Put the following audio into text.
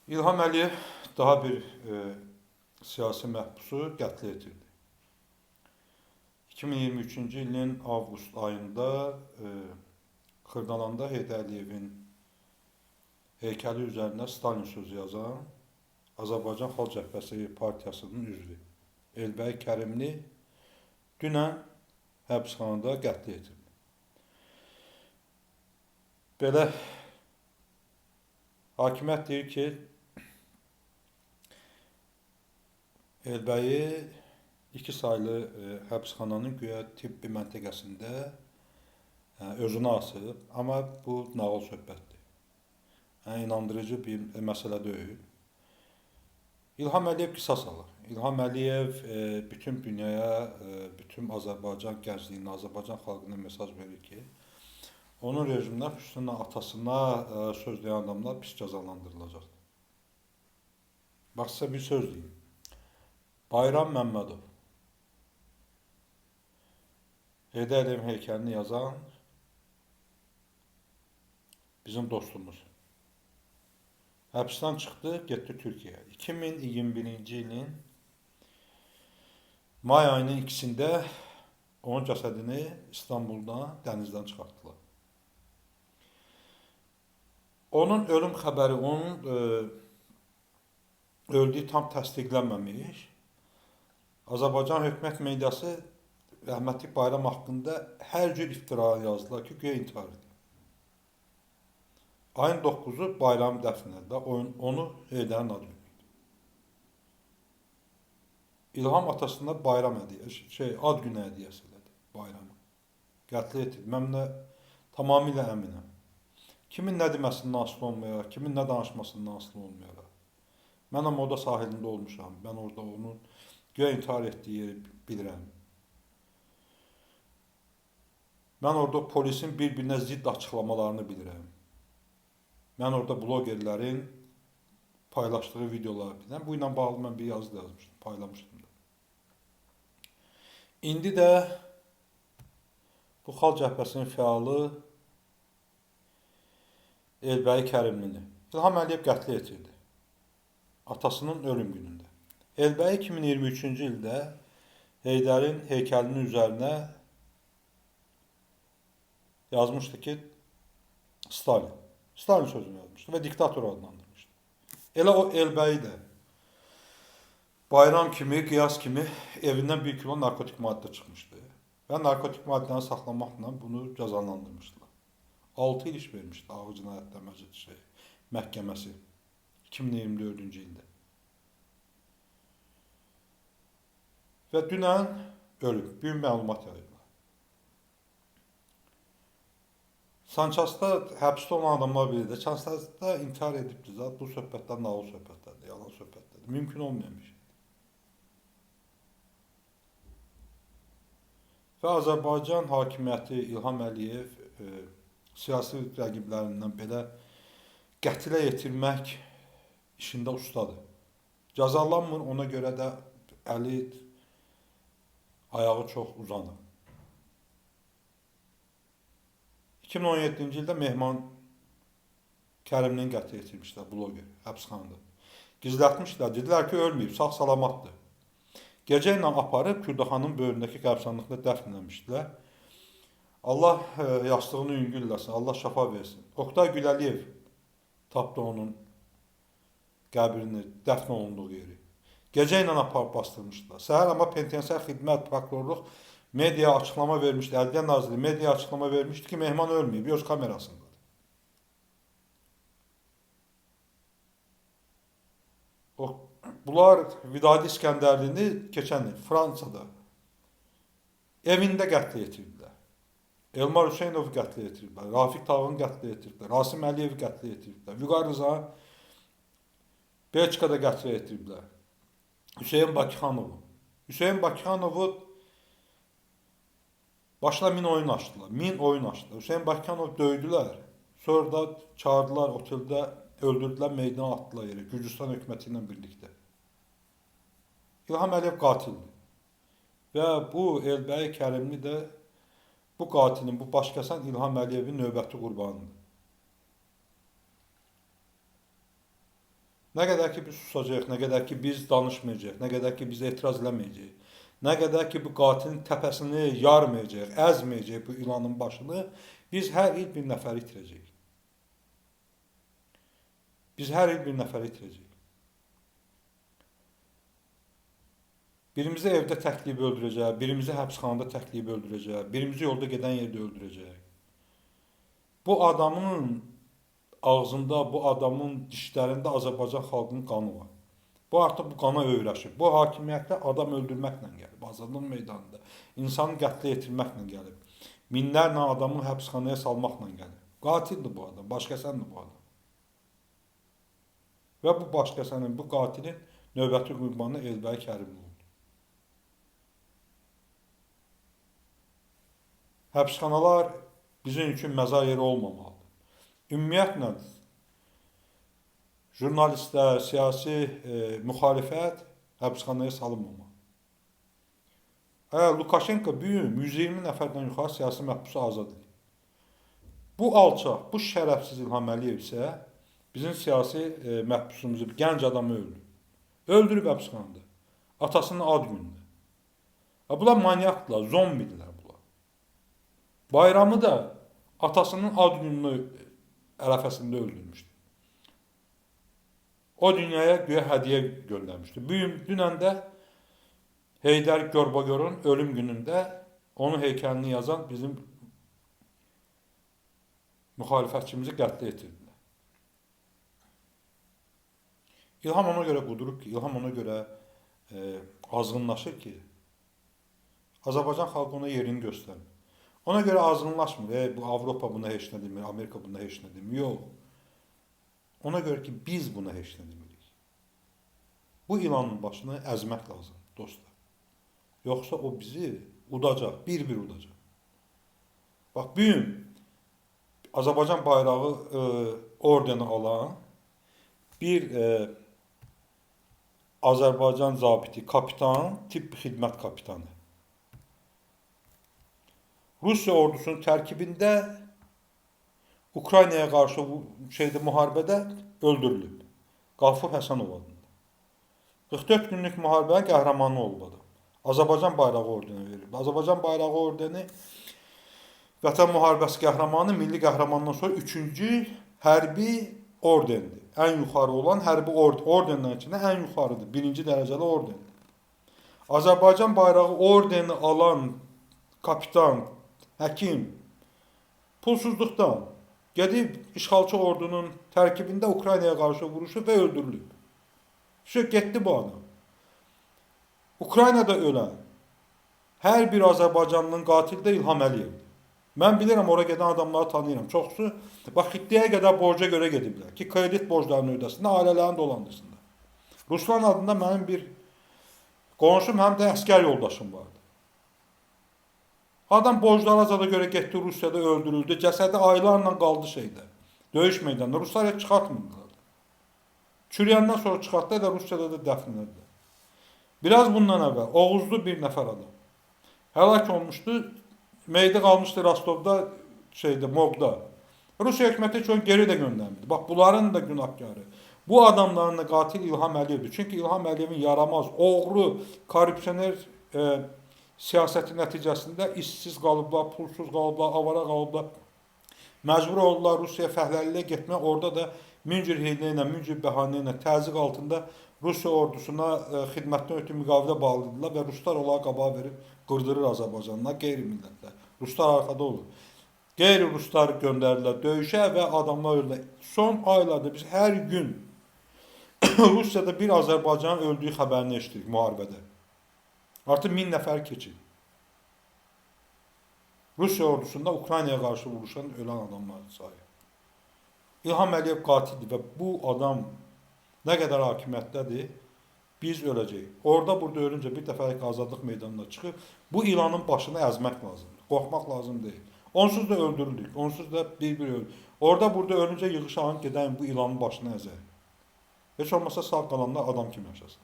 İlham Əliyev daha bir siyasi məhbusu qətlə yetirdi. 2023-cü ilin avqust ayında Xırdalanda Heydər Əliyevin heykəli üzərində Stalin sözü yazan Azərbaycan Xalq Cəbhəsi partiyasının üzvü Elbəy Kərimli dünən həbsxanada qətlə yetirildi. Belə hakimiyyət deyir ki, Elbəyi 2 saylı həbsxananın güya tibbi məntəqəsində özünü asıb, amma bu nağıl söhbətdir. Yəni, inandırıcı bir məsələ deyil. İlham Əliyev qisas alır. İlham Əliyev bütün dünyaya, bütün Azərbaycan gəncliyinə, Azərbaycan xalqına mesaj verir ki, onun rejiminə, xüsusən atasına söz deyən adamlar pis cəzalandırılacaqdır. Bax, sizə bir söz deyim. Bayram Məmmədov, Heydər Əliyevin heykəlini yazan bizim dostumuz. Həbsdən çıxdı, getdi Türkiyəyə. 2021-ci ilin may ayının 2-sində onun cəsədini İstanbuldan, dənizdən çıxartdılar. Onun ölüm xəbəri, onun öldüyü tam təsdiqlənməmiş. Azərbaycan hökumət mediası rəhmətli Bayram haqqında hər cür iftira yazdılar ki, güya intihar edib. Ayın 9-u Bayramı dəfn edildilər. Onu Heydərin ad günü idi. İlham atasına bayram hədiyyə, ad günü hədiyyəsi elədi Bayramı. Qətlə yetirdi. Mən buna tamamilə əminəm. Kimin nə deməsindən asılı olmayaraq, kimin nə danışmasından asılı olmayaraq. Mən amma orada sahilində olmuşam. Mən orada onun güya intihar etdiyi yeri bilirəm. Mən orada polisin bir-birinə zidd açıqlamalarını bilirəm. Mən orada blogerlərin paylaşdığı videoları bilirəm. Bu ilə bağlı mən bir yazı da yazmışdım, paylamışdım da. İndi də bu Xalq Cəbhəsinin fəalı Elbəyi Kərimlini İlham Əliyev qətlə yetirdi. Atasının ölüm günündə. Elbəyi 2023-cü ildə Heydərin heykəlinin üzərinə yazmışdı ki, Stalin. Stalin sözünü yazmışdı və diktator adlandırmışdı. Elə o Elbəyi də Bayram kimi, Qiyas kimi evindən 1 kilo narkotik maddə çıxmışdı. Və narkotik maddəni saxlamaqla bunu cəzalandırmışdılar. 6 il iş vermişdi Ağır Cinayətlər Məhkəməsi 2024-cü ildə. Və dünən ölüb, bir məlumat yayıblar. Sançasda həbsdə olan adamlar bilir də, Sançasda intihar edibdir zat. Bu söhbətlər nağıl söhbətlərdir, yalan söhbətlərdir. Mümkün olmayan bir şeydir. Və Azərbaycan hakimiyyəti İlham Əliyev siyasi rəqiblərindən belə qətlə yetirmək işində ustadır. Cəzalanmır, ona görə də əli, ayağı çox uzanır. 2017-ci ildə Mehman Kərimlini qətlə yetirmişlər, bloger, həbsxanada. Gizlətmişlər, dedilər ki, ölməyib, sağ salamatdır. Gecə ilə aparıb Kürdaxanın böyründəki qəbirstanlıqda dəfn eləmişdilər. Allah yastığını yüngül eləsin, Allah şəfa versin. Oqtay Güləliyev tapdı onun qəbrini, dəfn olunduğu yeri. Gecə ilə aparıb bastırmışdılar. Səhər amma penitensiar xidmət, prokurorluq media açıqlama vermişdi, Ədliyyə Nazirliyi media açıqlama vermişdi ki, Mehman ölməyib, öz kamerasındadır. Bunlar Vidadi İskəndərlini keçən il Fransada evində qətlə yetirdilər. Elmar Hüseynovu qətlə yetirdilər, Rafiq Tağını qətlə yetirdilər, Rasim Əliyevi qətlə yetirdilər, Vüqar Rızanı Belçikada qətlə yetirdilər. Hüseyn Bakıxanovu. Hüseyn Bakıxanovu başına 1000 oyun açdılar. 1000 oyun açdılar. Hüseyn Bakıxanov döydülər. Sonra da çağırdılar oteldə, öldürdülər, meydana atdılar yerə. Gürcüstan hökuməti ilə birlikdə. İlham Əliyev qatildir. Və bu Elbəyi Kərimli də bu qatilin, bu başkəsən İlham Əliyevin növbəti qurbanıdır. Nə qədər ki biz susacağıq, nə qədər ki biz danışmayacağıq, nə qədər ki biz etiraz eləməyəcəyik, nə qədər ki bu qatilin təpəsini yarmayacağıq, əzməyəcəyik bu ilanın başını, biz hər il bir nəfər itirəcəyik. Biz hər il bir nəfər itirəcəyik. Birimizi evdə təklib öldürəcək, birimizi həbsxanada təklib öldürəcək, birimizi yolda gedən yerdə öldürəcək. Bu adamın ağzında, bu adamın dişlərində Azərbaycan xalqının qanı var. Bu artıq bu qana öyrəşib. Bu hakimiyyətdə adam öldürməklə gəlib, Azadlıq meydanında insanı qətlə yetirməklə gəlib, minlərlə adamı həbsxanaya salmaqla gəlib. Qatildir bu adam, başkəsəndir bu adam. Və bu başkəsənin, bu qatilin növbəti qurbanı Elbəy Kərimli oldu. Həbsxanalar bizim üçün məzar yeri olmamalıdır. Ümumiyyətlə, jurnalistlər, siyasi müxalifət həbsxanaya salınmamalı. Lukaşenko bu gün 120 nəfərdən yuxarı siyasi məhbusu azad edir. Bu alçaq, bu şərəfsiz İlham Əliyev isə bizim siyasi məhbusumuzu, gənc adamı öldürüb. Öldürüb həbsxanada. Atasının ad günündə. Bunlar manyakdırlar, zombidirlər bunlar. Bayramı da atasının ad gününü ərəfəsində öldürmüşdü. O dünyaya güya hədiyyə göndərmişdi. Dünən də Heydər Gorbagorun ölüm günündə onun heykəlini yazan bizim müxalifətçimizi qətlə yetirdilər. İlham ona görə qudurub ki, İlham ona görə azğınlaşır ki, Azərbaycan xalqı ona yerini göstərmir. Ona görə azğınlaşmır. Bu Avropa buna heç nə demir, Amerika buna heç nə demir. Yox. Ona görə ki, biz buna heç nə demirik. Bu ilanın başını əzmək lazım, dostlar. Yoxsa o bizi udacaq, bir-bir udacaq. Bax, bu gün Azərbaycan bayrağı ordeni alan bir Azərbaycan zabiti, kapitan, tibbi xidmət kapitanı. Rusiya ordusunun tərkibində Ukraynaya qarşı müharibədə öldürülüb. Qafur Həsənov adında. 44 günlük müharibənin qəhrəmanı olub adam. Azərbaycan bayrağı ordeni verilib. Azərbaycan bayrağı ordeni Vətən müharibəsi qəhrəmanı, milli qəhrəmandan sonra 3-cü hərbi ordendir. Ən yuxarı olan hərbi ordenlərin içində ən yuxarıdır. 1-ci dərəcəli ordendir. Azərbaycan bayrağı ordeni alan kapitan, həkim pulsuzluqdan gedib işğalçı ordunun tərkibində Ukraynaya qarşı vuruşub və öldürülüb. Şu, getdi bu adam. Ukraynada ölən hər bir Azərbaycanlının qatili də İlham Əliyevdir. Mən bilirəm, ora gedən adamları tanıyıram. Çoxsu, bax, xittiyə qədər borca görə gediblər ki, kredit borclarını ödəsinlər, ailələrini dolandırsınlar. Ruslan adında mənim bir qonşum, həm də əskər yoldaşım vardı. Adam borclara zada görə getdi, Rusiyada öldürüldü. Cəsədi aylarla qaldı şeydə, döyüş meydanında. Ruslar heç çıxartmırdılar. Çürüyəndən sonra çıxartdılar da Rusiyada da dəfn edildilər. Biraz bundan əvvəl Oğuzlu bir nəfər adam həlak olmuşdu. Meydi qalmışdı Rostovda, morqda. Rusiya hökuməti heç onu geri də göndərmirdi. Bax, bunların da günahkarı. Bu adamların da qatil İlham Əliyevdir. Çünki İlham Əliyevin yaramaz, oğru, korrupsioner siyasəti nəticəsində işsiz qalıblar, pulsuz qalıblar, avara qalıblar. Məcbur oldular Rusiya fəhləliliyə getməyə. Orada da min cür hiylə ilə, min cür bəhanə ilə, təzyiq altında Rusiya ordusuna xidmətdən ötürü müqavilə bağladılar və ruslar onlara qabağa verib qırdırır Azərbaycanla, qeyri-millətlər. Ruslar arxada olur. Qeyri-ruslar göndərirlər döyüşə və adamlar ölürlər. Son aylarda biz hər gün Rusiyada bir Azərbaycanın öldüyü xəbərini eşidirik müharibədə. Artıq 1000 nəfər keçir. Rusiya ordusunda Ukraynaya qarşı vuruşan ölən adamlar sayı. İlham Əliyev qatildir və bu adam nə qədər hakimiyyətdədir, biz öləcəyik. Orada burada ölüncə bir dəfəlik Azadlıq meydanına çıxıb bu ilanın başını əzmək lazımdır. Qorxmaq lazım deyil. Onsuz da öldürüldük. Onsuz da bir-bir öldürülük. Orada burada ölüncə yığışağın gedən bu ilanın başını əzək. Heç olmasa sağ qalanlar adam kimi yaşasın.